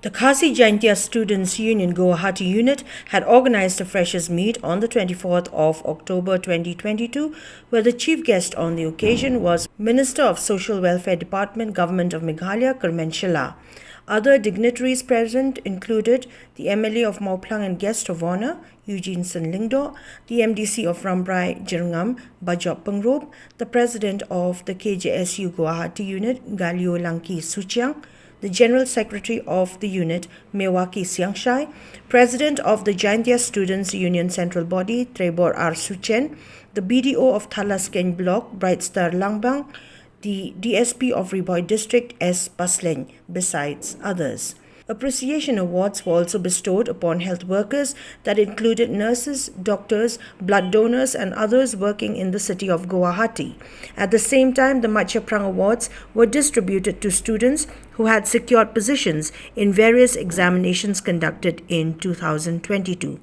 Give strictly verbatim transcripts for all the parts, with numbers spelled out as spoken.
The Khasi Jaintia Students Union Guwahati Unit had organized a freshers' meet on the twenty-fourth of October twenty twenty-two, where the chief guest on the occasion was Minister of Social Welfare Department, Government of Meghalaya, Kyrmen Shylla. Other dignitaries present included the M L A of Mawphlang and guest of honor, Eugene Syngh Lyngdoh, the M D C of Rambrai Jyrngam, Bajop Pyngrope, the president of the K J S U Guwahati Unit, Galio Langki Suchiang, the General Secretary of the unit, Mewaki Siangshai, President of the Jaintia Students Union Central Body, Trebor R Suchen, the B D O of Thadlaskein Block, Brightstar Langbang, the D S P of Ri Bhoi District, S Paslein, besides others. Appreciation awards were also bestowed upon health workers that included nurses, doctors, blood donors, and others working in the city of Guwahati. At the same time, the Macha Phrang Awards were distributed to students who had secured positions in various examinations conducted in two thousand twenty-two.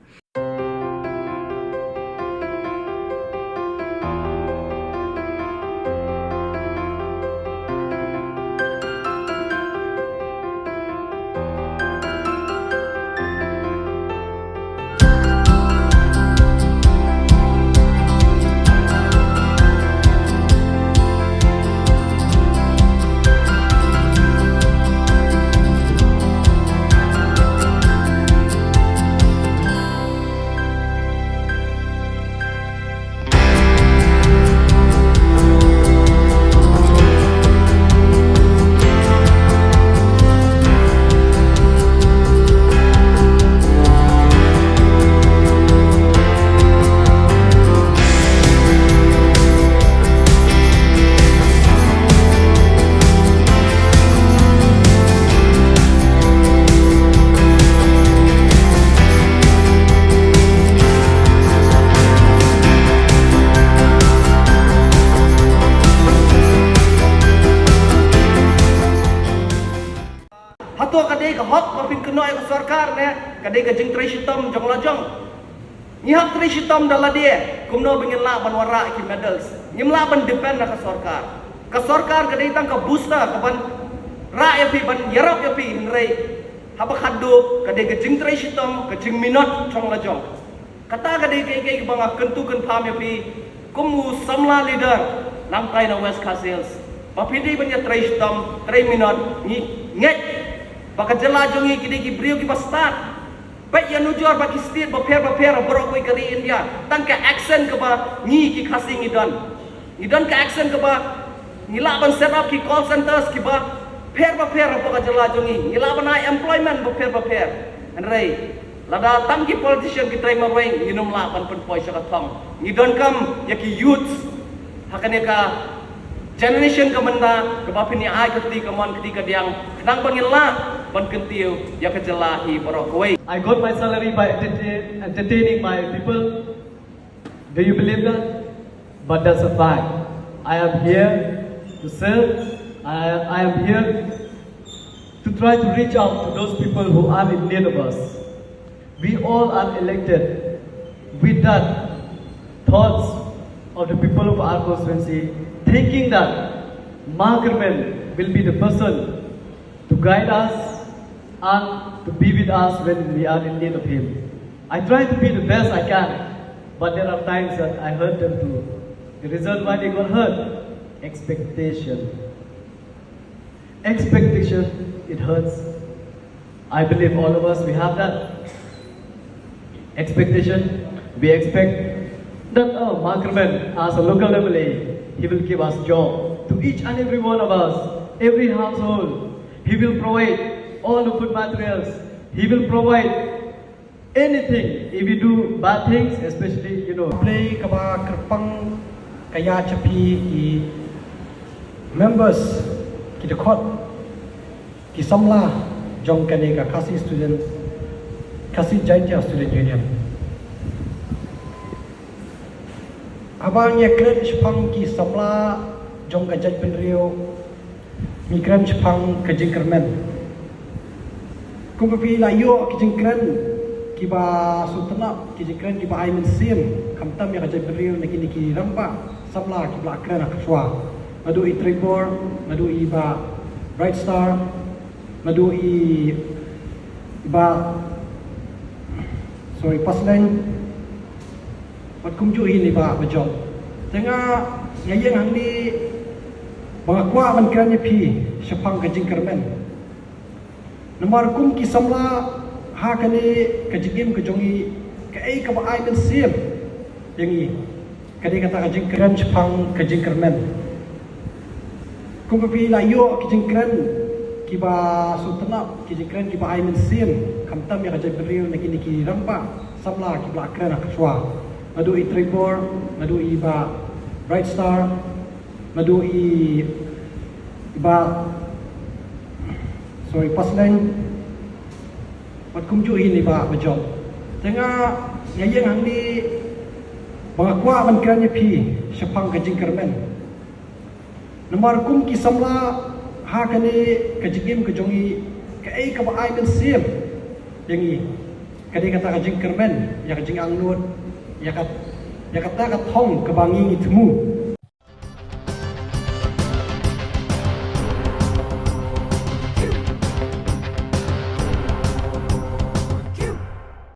Hato ka dei ka hok ba phin kynnoh ïa ka sorkar ne ka dei ka jingtrei shitom jong la jong? Ngi hap trei shitom da lade, kumno ba ngin lah ban wanrah ki medals? Ngim lah ban depend na ka sorkar. Ka sorkar ka dei tang ka booster ka ban rah ïa phi, ban ïarap ïa phi, hynrei haba khatduh ka dei ka jingtrei shitom, ka jingminot jong la jong. Kata ka dei kaei kaei kaba nga kyntu kynpham ïa phi kum u samla leader nangtai na West Khasi Hills. Ba phi dei ban ïa trei shitom, trei minot, ngi ngeit ba ka jylla jong ngi ki dei ki briew kiba stad. Peit ïa nujor bad ki state bapher bapher baroh kawei ka ri India. Tang ka accent kaba ngi ki Khasi ngi don. Ngi don ka accent kaba ngi lah ban set up ki call centers kiba pher bapher hapoh ka jylla jong ngi. Ngi lah ban ai employment bapher bapher. Hynrei lada tang ki politician ki trei marwei, ngin ym lah ban pynpoi sha ka thong. Ngi donkam ïa ki youths ha kane ka generation ka mynta kaba phin ïa ai ka kti kamon kti kadiang khnang ba ngin lah ban kyntiew ïa ka jylla hi baroh kawei. I got my salary by entertain, entertaining my people. Do you believe that? But that's a fact. I am here to serve. I, I am here to try to reach out to those people who are in need of us. We all are elected with that thoughts of the people of our constituency, thinking that Ma Kyrmen will be the person to guide us and to be with us when we are in need of him. I try to be the best I can, but there are times that I hurt them too. The reason why they got hurt, expectation. Expectation, it hurts. I believe all of us, we have that expectation. We expect that, oh, Ma Kyrmen, as a local M L A, he will give us job to each and every one of us, every household. He will provide all the food materials. He will provide anything. If we do bad things, especially, you know. Khublei kaba kyrpang ka ïa cha phi ki members, ki dkhot, ki samla jong kane ka Khasi Student, Khasi Jaintia Student Union. Haba ngi kren shaphang ki samla jong ka jaitbynriew, ngi kren shaphang ka jingkyrmen. Kumba phi la ïoh ki jingkren kiba sngewtynnat, ki jingkren kiba ai mynsiem, khamtam ïa ka jaitbynriew na kine ki rangbah samla kiba la kren ha ka shuwa. Naduh i Trevor, naduh i Bah Brightstar, naduh i Bah, sorry, Pasleng. Bad kumjuh hi i Bah Bajop. Te nga, nga ïeng hangne ba nga kwah ban kren ïa phi shaphang ka jingkyrmen. Namar kum ki samla ha kane ka jingim ka jong i, kaei kaba ai mynsiem ïa ngi, ka dei kata ka jingkren shaphang ka jingkyrmen. Kum ba phi la ïoh ki jingkren kiba sngewtynnat, ki jingkren kiba ai mynsiem, khamtam ïa ka jaitbynriew na kine ki rangbah samla kiba la kren ha ka shuwa. Naduh i Trevor, naduh i Bah Bright Star, naduh i Bah, sorry, Pasleng. Bad kumjuh hi i Bah Bajop. Te nga, nga ïeng hangne ba nga kwah ban kren ïa phi shaphang ka jingkyrmen. Namar kum ki samla ha kane ka jingim ka jong i, kaei kaba ai mynsiem ïa ngi, ka dei kata ka jingkyrmen, ïa ka jingangnud, ïa ka, ïa kata ka thong kaba ngi ngi thmu.